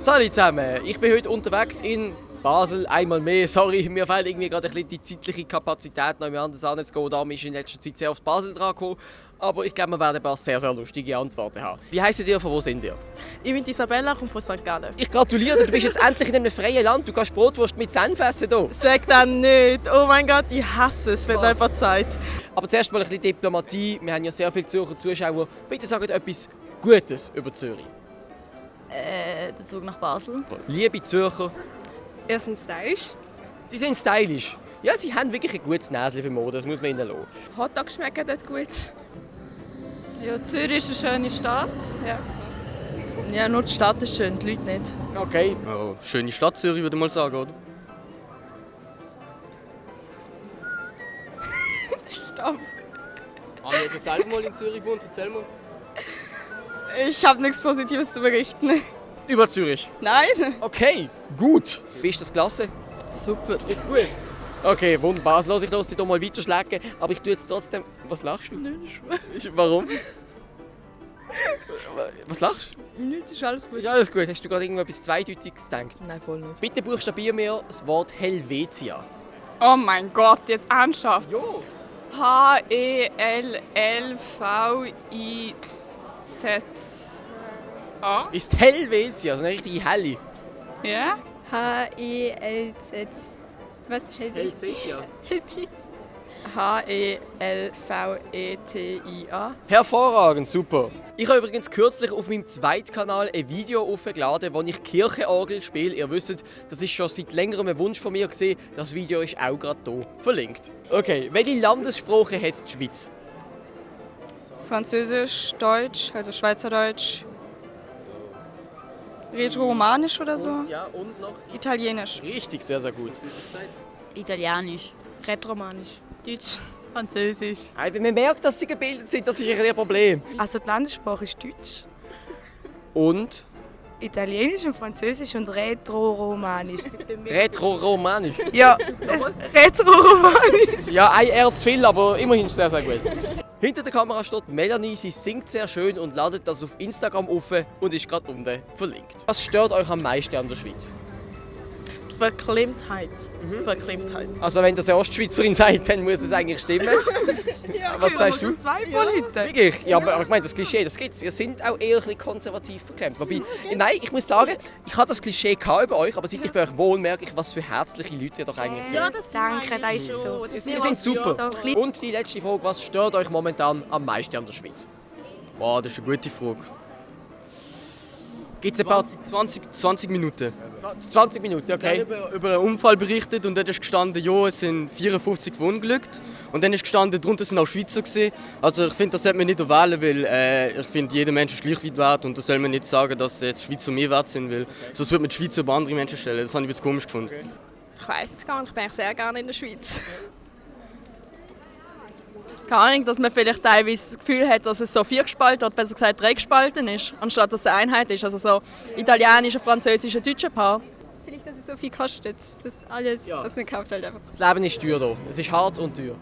Salut zusammen, ich bin heute unterwegs in Basel, einmal mehr. Sorry, mir fehlt irgendwie gerade ein bisschen die zeitliche Kapazität, noch anders anzugehen. Darum ist in letzter Zeit sehr oft Basel dran gekommen. Aber ich glaube, wir werden ein paar sehr, sehr lustige Antworten haben. Wie heisst ihr, von wo sind ihr? Ich bin Isabella, komme von St. Gallen. Ich gratuliere dir, du bist jetzt endlich in einem freien Land. Du kannst Brotwurst mit Senf essen hier. Sag dann nicht. Oh mein Gott, ich hasse es, wenn da jemand sagt. Aber zuerst mal ein bisschen Diplomatie. Wir haben ja sehr viele Zürcher Zuschauer. Bitte sagt etwas Gutes über Zürich. Der Zug nach Basel. Liebe Zürcher, Ihr seid stylisch. sie sind stylisch. Ja, sie haben wirklich ein gutes Näschen für Mode, das muss man ihnen lassen. Hotdogs schmecken dort gut. Ja, Zürich ist eine schöne Stadt. Ja. Ja, nur die Stadt ist schön, die Leute nicht. Okay. Ja, schöne Stadt Zürich, würde ich mal sagen, oder? Stopp. Haben wir selber mal in Zürich gewohnt? Erzähl mal. Ich habe nichts Positives zu berichten. Über Zürich. Nein. Okay, gut. Wie ist das klasse? Super. Ist gut. Okay, wunderbar. Lass ich dich hier mal weiterschlagen, aber ich tue jetzt trotzdem... Was lachst du? Warum? Was lachst du? Nichts, ist alles gut. Ist alles gut. Hast du gerade irgendetwas Zweideutiges gedacht? Nein, voll nicht. Bitte buchstabier mir das Wort Helvetia. Oh mein Gott, jetzt ernsthaft. Jo. Hellviz. Ist Helvetia, also eine richtige Helle. Ja? Helz. Was? Helvetia. Helvetia. Hervorragend, super. Ich habe übrigens kürzlich auf meinem zweiten Kanal ein Video hochgeladen, wo ich Kirchenorgel spiele. Ihr wisst, das ist schon seit längerem ein Wunsch von mir gewesen. Das Video ist auch gerade hier verlinkt. Okay, welche Landessprache hat die Schweiz? Französisch, Deutsch, also Schweizerdeutsch. Rätoromanisch oder so? Ja, und noch? Italienisch. Richtig, sehr, sehr gut. Italienisch. Rätoromanisch. Deutsch. Französisch. Man merkt, dass sie gebildet sind, das ist ein Problem. Also die Landessprache ist Deutsch, Und? Italienisch und Französisch und Rätoromanisch. Rätoromanisch. Ja, Rätoromanisch. Ja, ein R zu viel, aber immerhin sehr, sehr gut. Hinter der Kamera steht Melanie, sie singt sehr schön und ladet das auf Instagram auf und ist gerade unten verlinkt. Was stört euch am meisten an der Schweiz? Die Verklemmtheit. Verklemmtheit. Also wenn das eine Ostschweizerin sagt, dann muss es eigentlich stimmen. Was sagst du? Zwei Leute. Wirklich? Ja, aber ich meine, das Klischee, das gibt's. Ihr seid auch eher ein bisschen konservativ verklemmt. Wobei, nein, ich muss sagen, ich hatte das Klischee über euch, aber seit ich bei euch wohne, merke ich, was für herzliche Leute ihr doch eigentlich seid. Danke, das ist so. Wir sind super. Und die letzte Frage, was stört euch momentan am meisten an der Schweiz? Wow, das ist eine gute Frage. Gibt es ein paar 20 Minuten. 20 Minuten, okay? Über einen Unfall berichtet und dort ist gestanden, ja, es sind 54 verunglückt. Und dann ist gestanden, darunter sind auch Schweizer gewesen. Also ich finde, das sollte man nicht wählen, weil ich finde, jeder Mensch ist gleich weit wert und da soll man nicht sagen, dass jetzt Schweizer mehr wert sind, weil sonst würde man die Schweizer über andere Menschen stellen. Das habe ich ein bisschen komisch gefunden. Ich weiss es gar nicht, ich bin eigentlich sehr gerne in der Schweiz. Keine Ahnung, dass man vielleicht teilweise das Gefühl hat, dass es so viergespalten oder besser gesagt dreigespalten ist, anstatt dass es eine Einheit ist. Also so italienischer, französischer, deutscher Part. Vielleicht, dass es so viel kostet. Das alles, was man kauft, halt einfach. Das Leben ist teuer hier. Es ist hart und teuer.